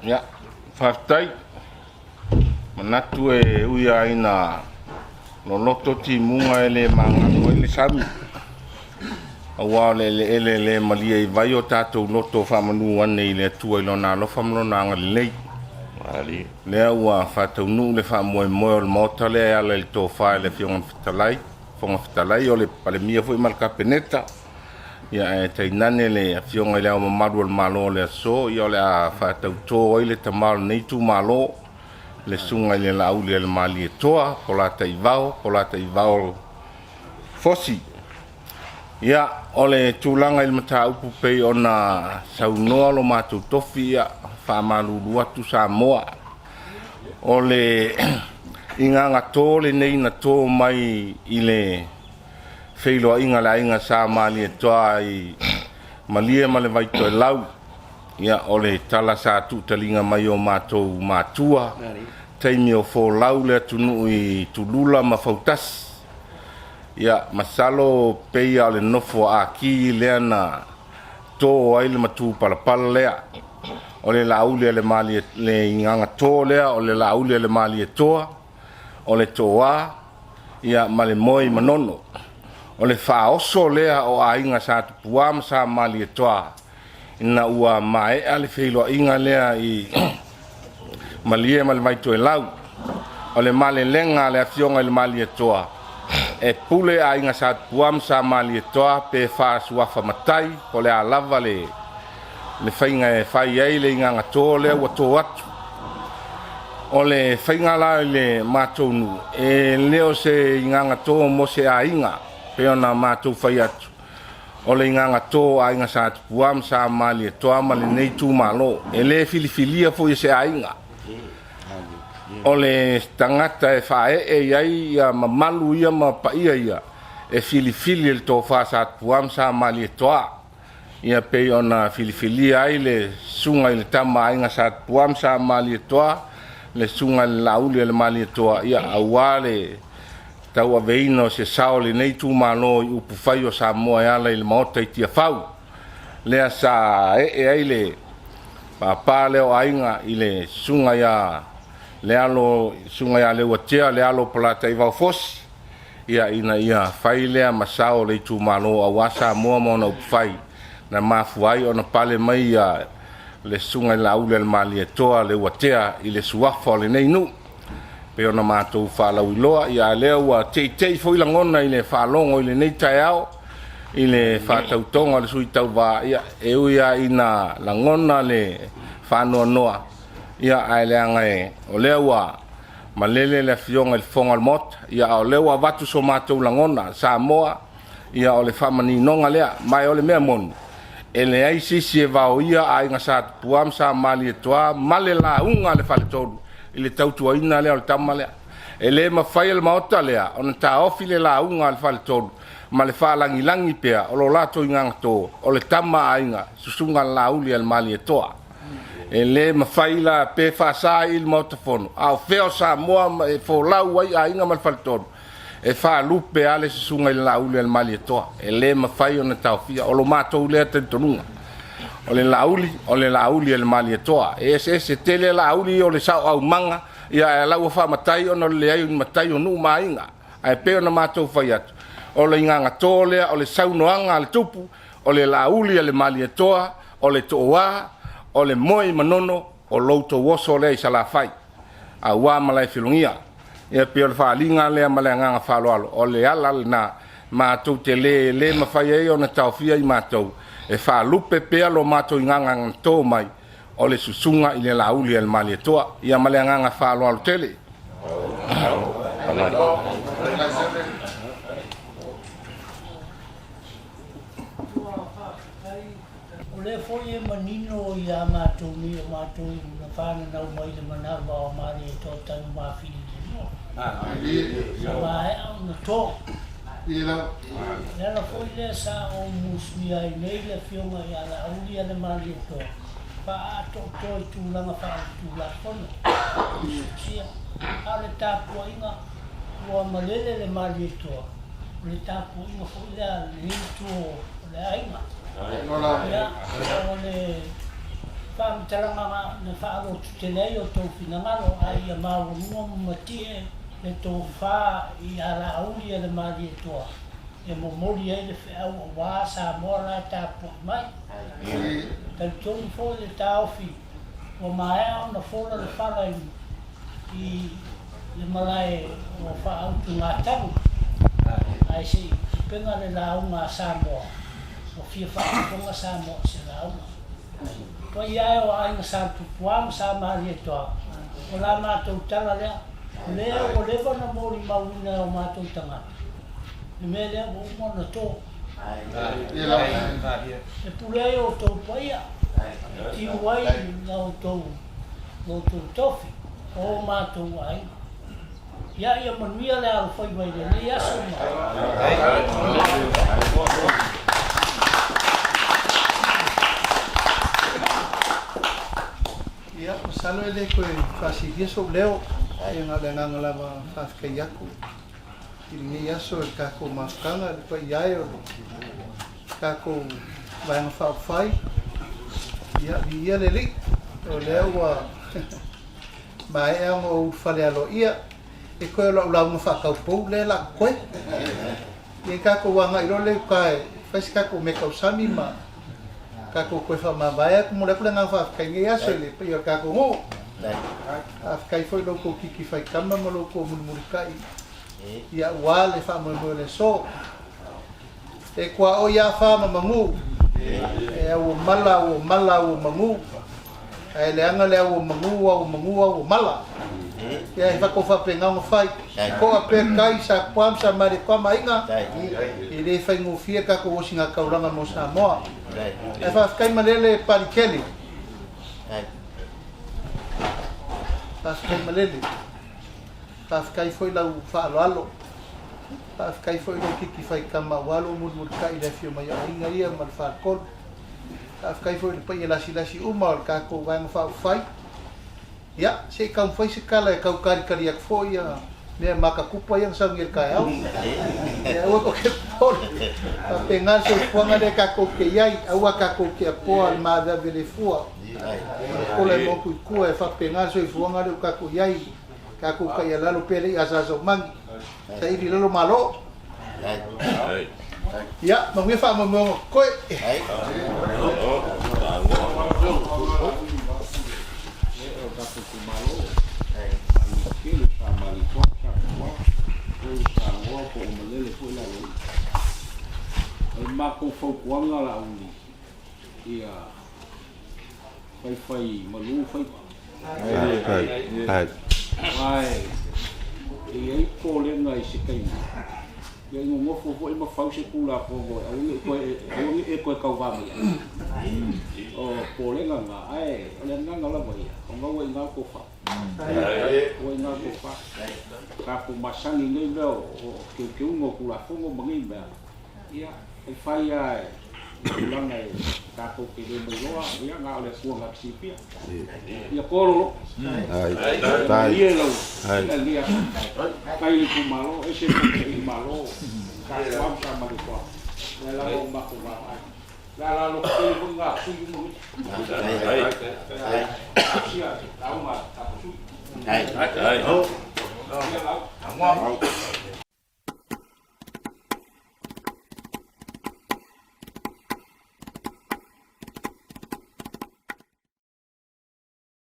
Ia, faafetai. Manatu e ui lava ina loloto timuga e le magalo ai le sami, aua o le eleele e le malie i vai o tatou loto faamanu ane i le Atua i Lona alofa ma Lona agalelei. Lea ua faataunuu le faamoemoe o le Maota lea e ala i le tofa i le Afioga i le Fetalai, Fofoga Fetalai, o le Palemia foi ma le Kapeneta, ia ae tainane le Afioga i Le Ao Mamalu o le Malo o le aso, ia o le a faatauto ai le tama o lenei itumalo, le Susuga i le Laaulialemalietoa Polataivao, Polataivao Fosi. Ia, o le tulaga i le mataupu pei ona saunoa lo matou tofi, ia, faamalulu atu Samoa, o le igagatō lenei na tō mai i le feiloaiga a le aiga Sa Malietoa i Malie ma le Vaitoelau. Ia, o le tala sa tuutaliga mai o matou matua, taimi o folau le atunuu i Tulula ma Fautasi. Ia, masalo pei lava o le nofo a Aki lea na tō ai le matupalapala lea. O le Laauli a le Malie, le igagatō lea o le Laauli a le Malietoa, o le Tōā, ia, ma le Moe i Manono. O le faaoso lea o aiga Sa Tupua ma Sa Malietoa ina ua maea le feiloaiga lea i Malie ma le Vaitoelau. O le malelega a le Afioga i le Malietoa, e pule aiga Sa Tupua ma Sa Malietoa pe faasuafa matai po o le a lava le le faiga e fai ai le igagatō lea ua tō atu. O le faiga la i le matou nuu, e le o se igagatō mo se aiga, pei ona matou fai atu, o le igagatō a Aiga Sa Tupua ma Sa Malietoa ma lenei itumalo. E le filifilia foi e se aiga. O le tagata e faaee i ai ia mamalu ia ma paia ia, e filifili e le tofa Sa Tupua ma Sa Malietoa. Ia pei ona filifilia ai le susuga i le tama a Aiga Sa Tupua ma Sa Malietoa, le susuga i le Laauli a le Malietoa, ia aua le tauaveina o se sao o lenei itumalo i upufai o Samoa e ala i le Maota i Tiafau, lea sa ee ai le papa lea o aiga i le susuga ia Lealo, susuga ia Leuatea Lealo Polataivao Fosi, ia ina ia fai lea ma sao o le itumalo aua Samoa ma ona upufai, na mafua ai ona pale mai ia le Susuga i le Laauli a le Malietoa Leuatea i le suafa o lenei nuu. Pei ona matou faalauiloa, ia a lea ua teitei foi lagona i le faalogo i lenei taeao i le faatautoga o le sui tauva, ia e ui lava ina lagona le faanoanoa, ia ae leaga e o lea ua Malele le Afioga i le Fofoga o le Maota, ia a o lea ua avatu so matou lagona, Samoa, ia o le faamaninoga lea. Ma o le mea moni, e leai se isi e vaoia aiga Sa Tupua ma Sa Malietoa ma le lauga a le Faletolu i le tautuaina lea o le tama lea. E le mafai e le Maota lea ona taofi le lauga a le Faletolu ma le faalagilagi pea o lo latou igagatō o le tama a aiga, Susuga Laauli a le Malietoa. E le mafai la pe faasa i le Maota Fono, a o fea o Samoa e folau ai aiga ma le faletolu, e faalupe lava le susuga i le Laauli a le Malietoa. E le mafai ona taofia. O lo matou lea talitonuga. O le Laauli, o le Laauli a le Malietoa. E eseese tele Laauli o le saoaumaga, ia ae la ua faamatai ona o le leai o ni matai o nuu ma aiga. Ae pei ona matou fai atu, o le igagatō lea o le saunoaga a le Tupu, o le Laauli a le Malietoa, o le Tooa, o le moe i Manono, o lo outou oso lea i Salafai, aua Malaefilogia. Ia pei o le faaaliga lea ma le agaga faaaloalo, o le ala lena matou te le le mafai ai ona taofia i matou e faalupe pea lo matou igagagatō mai o le susuga i le Laauli a le Malietoa. Ia ma le agaga faaaloalo tele. O lea foi e manino iā matou nei o matou na fananau mai le manava o Malietoa Tanumafili i le lua. Sa maea ona to. O le ala foi lea sa ou musuia ai nei le afioga ia Laaulialemalietoa faaatoatoa i tulaga faaletulafono. Sia. A o le tapuaiga ua malele le Malietoa, o le tapuaiga foi lea a lenei itu o le aiga. Ia, o le faamatalaga na faalototele ai outou finagalo, ae ia maualuga ma matie le tofa i alaauli a le Malietoa e momoli ai le feau aua Samoa la e tapuai mai. Talitonu foi le taofi ua maea ona fola le fala i le malae o faautugatagi, ae se i pupega le lauga a Samoa, ua fia faafofoga Samoa i se lauga. Paia e o Aiga Sa Tupua ma Sa Malietoa, o la matou tala lea, o lea ua leva ona molimauina e o matou tagata le mea lea ua uma ona to. E pule ai outou paia, e tiu ai la outou lo outou tofi, o o matou aiga. Ia, ia manuia le alofaiva i lenei aso ma. Ia, masalo e le toe faasilia sou leo, ia na o le agaga lava faafetai atu i lenei aso i le tatou mafutaga i le paia e o le tatou Vaega Faaupufai. Ia, viia le Alii, o lea ua maea ona ou ulufale aloaia, e toe o lau lauga faataupou lea la totoe. Ia tatou agai loa lea i uta e fai se tatou meatausami ma tatou toe faamavae atu. Momoli atu le agaga faafetai i lenei aso i le paia o le tatou nuu. Faafetai foi i lo outou titi faitama ma lo outou mulimulitai aua le faamoemoe o le aso. E tuaoi a fa ma manu, e au o mala, au o mala, au o manu, ae leaga le au o manu, au o manu, au o mala. Ia e fatou faapena ona fai. Toa pea tai, sa kua ma sa mare kua ma aiga, e le faigofie tatou osiga taulaga mo Samoa. Ae faafetai malele Palikele. Faafetai malele. Faafetai foi lau faaaloalo. Faafetai foi lou kiki faitama aua lou mulimulitai i le afio mai o aiga ia ma le faletolu. Faafetai foi i le paia lasilasi uma o le tatou Vaega Faaupufai. Ia, se i taumafai se tala e tau talitali atu foi ia mea matatupa ia na sauni i le taeao. Ia aua tou te popole. Faapena le soifuaga lea tatou te i ai, aua tatou te apoa le maaveave le fua. Ma le pola e motu i tua, e faapena le soifuaga lea ua tatou i ai. Tatou taialalo pea le iasasa o magi. Saili i lalo malo. Ia, manuia faamoemoega o totoe. O le matou fautuaga Laauli, ia faifai malu faiva. Aua e i ai popolega i se taimi, ia i nonofo foi ma fau se Tulafono e aua ne i toe, aua ne i e toe tauva mai ai. O popolega na, ae o le agaga lava ia, o na ua i ina le tofa. Ua i ina le tofa. Tatou masani i nei mea o teuteuga o Tulafono ma nei mea, Ia, e fai lava i tulaga e tatou te le mailoa, ia, na o le Atua na te silafia. Ia toa lou loto. Ia malie lau ila i lenei aso. Faafetai i le itumalo, ese le tatou itumalo, sa toa ma sa malie toa. O lea lava ua matou vaavaai. O le a la loto tele foi na sui uma nei. Talosia lauga a tatou sui. Ia lau.